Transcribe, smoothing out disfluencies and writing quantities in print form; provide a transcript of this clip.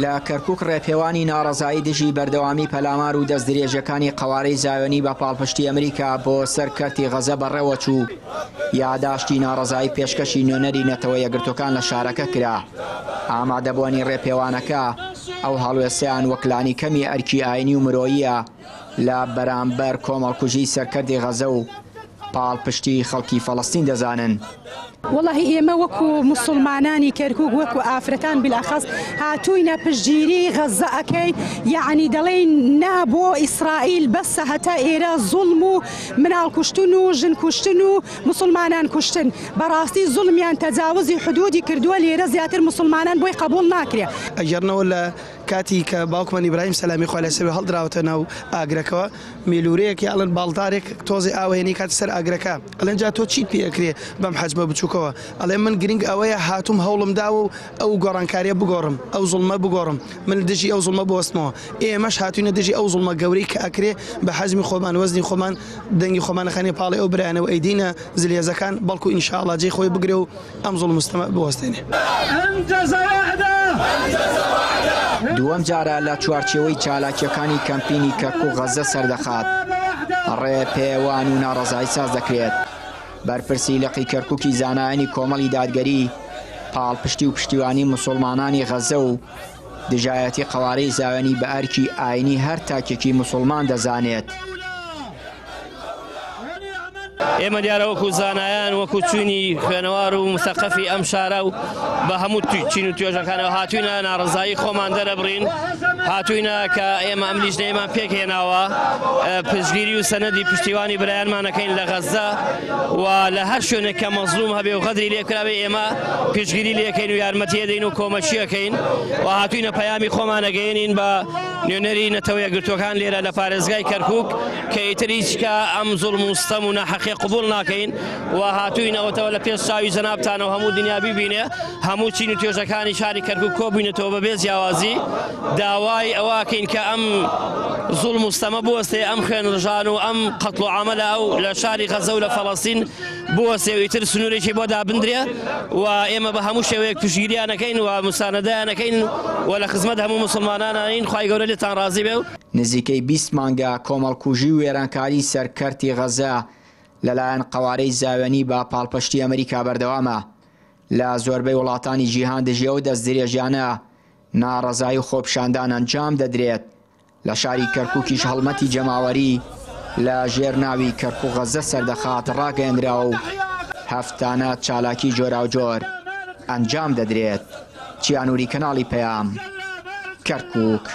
لە کەرکوک ڕێپێوانی ناڕەزایی دژی بەردەوامی پەلامار و دەستدرێژیەکانی قەوارەی زایۆنی بە پاڵپشتی ئەمریکا بۆ سەر کەرتی غەزە بەڕێوەچوو، یاداشتی ناڕەزایی پێشکەشی نوێنەری نەتەوە یەکگرتووەکان لە شارەکە کرا. ئامادەبووانی ڕێپێوانەکە ئەو هەڵوێستەیان وەک لانیکەمی ئەرکی ئاینی و مرۆییە لە بەرامبەر کۆمەڵکوژیی سەر کەرتی غەزە و پاڵپشتی خەڵکی فەڵەستین دەزانن. وەڵاهی ئێمە وەکو موسوڵمانانی کەرکوک وەکو ئافرەتان بالاخص هاتووینە پشتگیری غەزە ئەکەین یەعنی دەڵێین نا بۆ ئیسرائیل بەسە هەتا ئێرە زوڵم و مناڵ کوشتن و ژن کوشتن و موسوڵمانان کوشتن بەڕاستی زوڵمیان تەجاوزی حدودی کردووە لێرە زیاتر موسوڵمانان بۆی قبوڵ ناکرێ. ئەگێڕنەوە لە کاتی کە باوکمان ئیبراهیم سەلامی خوای لەسەر بێ هەڵدراوەتە ناو ئاگرەکەوە مێلوورەیەک یا ئەڵێن باڵدارێک تۆزێ ئاو هێنی کاتە سەر ئاگرەکە ئەڵێن جا تۆ چیت پێ ئەکرێ بەم حەجمە بچووکەوە ئەڵێ من گرنگ ئەوەیە هاتووم هەوڵم داوە و ئەو گۆڕانکاریە بگۆڕم ئەو زوڵمە بگۆڕم من دژی ئەو زوڵمە بوەستمەوە ئێمەش هاتوینە دژی ئەو زوڵمە گەورەی کە ئەکرێ بە حەجمی خۆمان وەزنی خۆمان دەنگی خۆمان ئەخەینە پاڵی ئەو برایانە و ئەیدەینە زلهێزەکان بەڵکو ان شاء اللە جێی خۆی بگرێ و ئەم زوڵم و ستەمە بوەستێنێ. دووەم جارە لە چوارچێوەی چالاکییەکانی کەمپینی کەرکوک غەززە سەردەخات، ڕێپێوان و ناڕەزایی ساز دەکرێت. بەرپرسی لقی کەرکوکی زانایانی کۆمەڵی دادگەری، پاڵپشتی و پشتیوانی موسوڵمانانی غەززە و دژایەتی قەوارەی زایۆنی بە ئەرکی ئاینی هەر تاکێکی موسوڵمان دەزانێت. ئێمە دیارە وەکو زانایان وەکو چوینی خوێنەوار و مسەقەفی ئەم شارە و بە هەموو چین و توێژەکانەوە هاتوینە ناڕزایی خۆمان دەرەبڕین هاتوینە کە ئێمە ئەم لیژنەیەمان پێک هێناوە پشتگیری و سەنەدی پشتیوانی برایانمانەکەین لە غەزە و لە هەر شوێنێک کە مەزلوم هەبێ و غەدری لێکراوێ ئێمە پشتگیری لێکەین و یارمەتیەدەین و کۆمەچیەکەین و هاتوینە پەیامی خۆمانەگەیەنین بە نوێنەری نەتەوە یەکگرتووەکان لێرە لە پارێزگای کەرکوک کە ئیتر هیچ کە ئەم زوڵم و ستەم و ناحەقیە قبوڵ ناکەین و هاتووینەوەتەوە لە پێش چاوی جەنابتانەوە هەموو دنیا بیبینێ هەموو چین و توێژەکانی شاری کەرکوک کۆبووینەتەوە بەبێ جیاوازی داوای ئەوەکەین کە ئەم زوڵم و ستەمە بوەستێ ئەم خوێن ڕژان و ئەم قەتڵ و عامە لە ئەو لە شاری غەزە و لە فەڵەستین بوەستێ و ئیتر سنوورێکی بۆ دابندرێ و ئێمە بە هەموو شێوەیەک پشتگیریان ئەکەین و مساندەیان ئەکەین و لە خزمەت هەموو موسڵمانانین خوای گەورە لێتان ڕازی بێ و نزیکەی 20 مانگە کۆمەڵکوژی و وێرانکاری سەر کەرتی غەزە لەلایەن قەوارەی زایۆنی بە پاڵپشتی ئەمریکا بەردەوامە. لە زۆربەی وڵاتانی جیهان دژی ئەو دەستدرێژیانە ناڕەزایی و خۆپیشاندان ئەنجام دەدرێت. لە شاری کەرکوکیش هەڵمەتی جەماوەری لە ژێر ناوی کەرکوک غەزە سەردەخات ڕاگەیەندراوە و هەفتانە چالاکی جۆراوجۆر ئەنجام دەدرێت. چیانوری کەناڵی پەیام، کەرکوک.